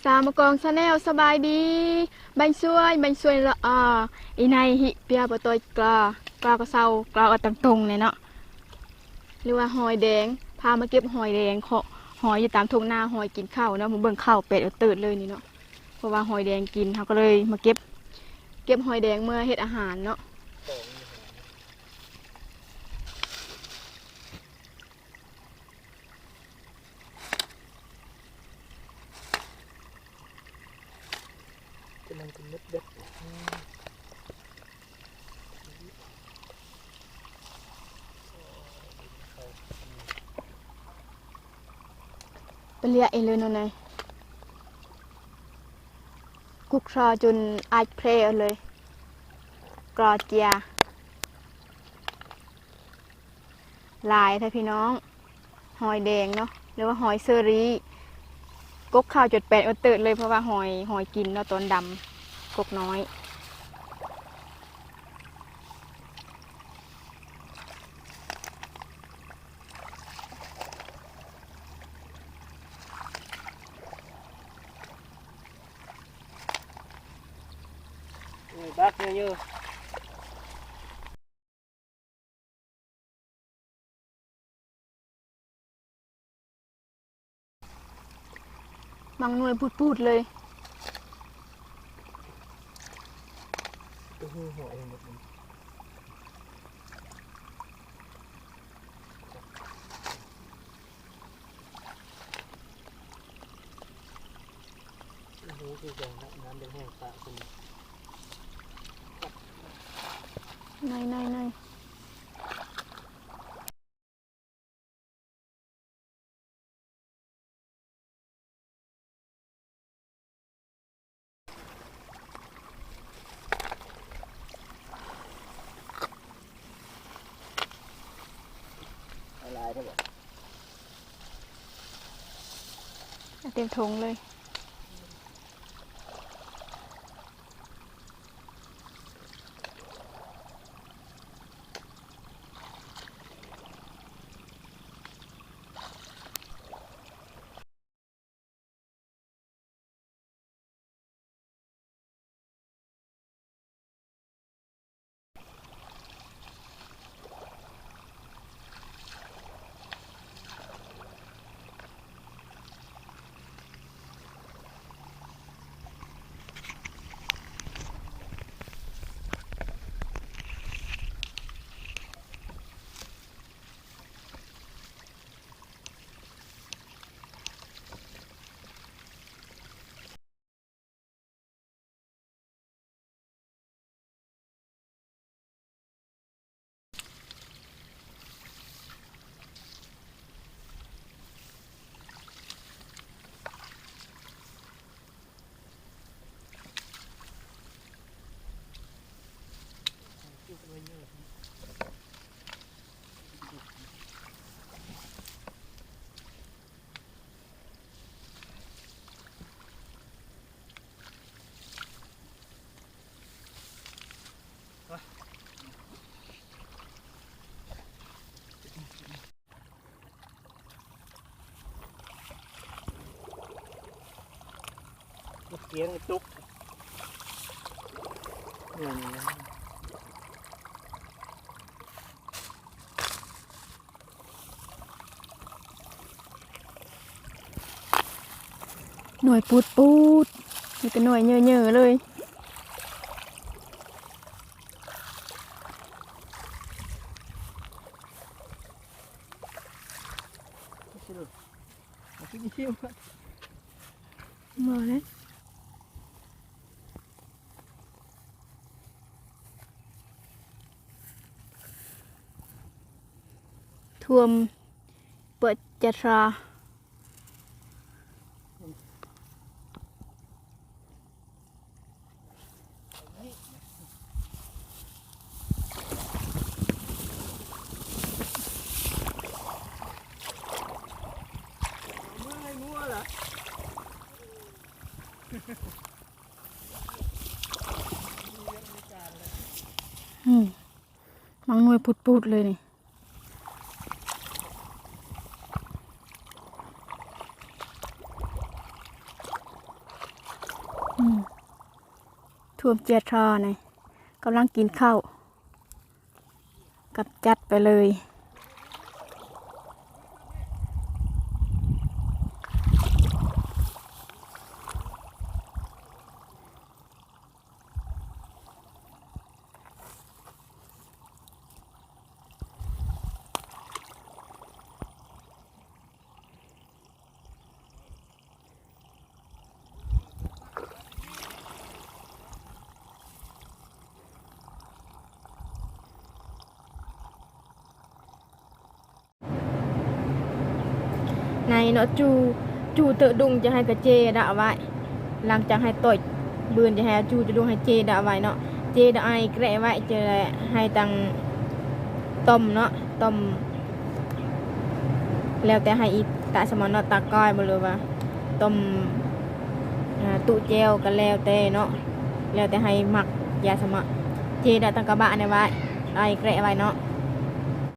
ຕາມມາກອງຊາແນລ ສະບາຍດີ ບັນຊ່ວຍ ບັນຊ່ວຍລະອາ ອີໄນຫິ ເປຍປະຕອຍກາ ກາກະເຊົາ ກາກະຕັງຕົງແນ່ເນາະ ຫຼືວ່າຫອຍແດງ ພາມາເກັບຫອຍແດງ ເຄາະຫອຍຢູ່ຕາມທົ່ງນາ ຫອຍກິນເຂົ້າເນາະ ມາເບິ່ງເຂົ້າແປດເອົາເຕີດເລີຍນີ້ເນາະ ເພາະວ່າຫອຍແດງກິນ ເຮົາກໍເລີຍມາເກັບ ເກັບຫອຍແດງເມືອເຮັດອາຫານເນາະ. ກຳລັງເປັນເມັດເດັດ ໄປເລຍເອງເລີຍໂນນາຍ ກຸກຊາຈົນອາຍແພເລີຍ ກອເຈຍ. ຫຼາຍແທ້ພີ່ນ້ອງ ຫອຍແດງເນາະ ຫຼືວ່າຫອຍເຊີຣີ ກົກເຂົ້າຈົນແປດເອົາເຕີດເລີຍ ເພາະວ່າຫອຍ ຫອຍກິນເນາະ ຕອນດຳ ກົກນ້ອຍ. ເອີ ບັກເຍີະໆ. ໝາກໜ່ວຍປູດໆເລີຍ. ໄນໆໆ. ເອົາເຕັມຖົງເລີຍ. ກຽງຕຸກ ໜ່ວຍປູດໆ ມີແຕ່ໜ່ວຍເຍີະໆເລີຍ. ບໍ່ເດ້ ຖ້ວມປະຈະຊາ. ອືມ ໝາກໜ່ວຍປູດໆເລີຍນີ້. ພວກເຈ້ຍທໍນີ້ກຳລັງກິນເຂົ້າ ກຳຈັດໄປເລີຍ. ໃນເນາະ ຈູ່ ຈູ່ເຕີດຸງຈະໃຫ້ກະເຈດະໄວ້ ຫຼັງຈາກໃຫ້ຕ່ອຍບືນຈະໃຫ້ຈູ່ເຕີດຸງໃຫ້ເຈດະໄວ້ເນາະ ເຈດະໄອແກະໄວ້ ຈະໄດ້ໃຫ້ຕັງຕົ້ມເນາະ ຕົ້ມ ແລ້ວແຕ່ໃຫ້ອີຕາສະໝໍເນາະ ຕາກ້ອຍບໍ່ ຫຼືວ່າຕົ້ມ ອ່າ ຕຸແຈ່ວກໍແລ້ວແຕ່ເນາະ ແລ້ວແຕ່ໃຫ້ມັກ ຢາສະໝໍ ເຈດະຕັງກະບະນີ້ໄວ້ ໄອແກະໄວ້ເນາະ.